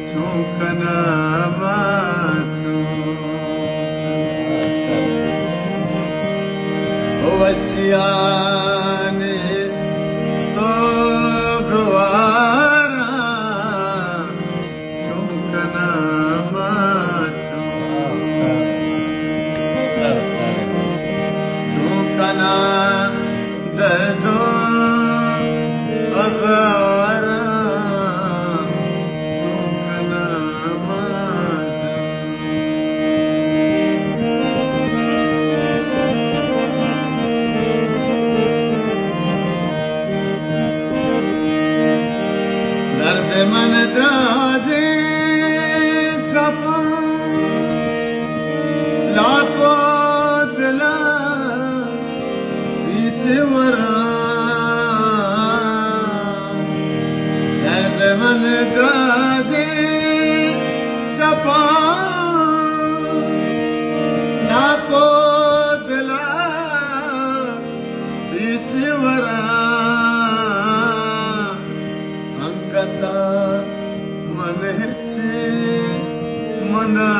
چون کناں ما چون؟ وشیانی سوگواراں چون کناں ما چون؟ چون کناں درد و آزاراں چون کناں ما چون؟ درد من دادیں شپاں، لاپ و دلاں پیچ وراں. درد من دادیں شپاں، لاپ و دلاں پیچ وراں. انگتا من ہچ منا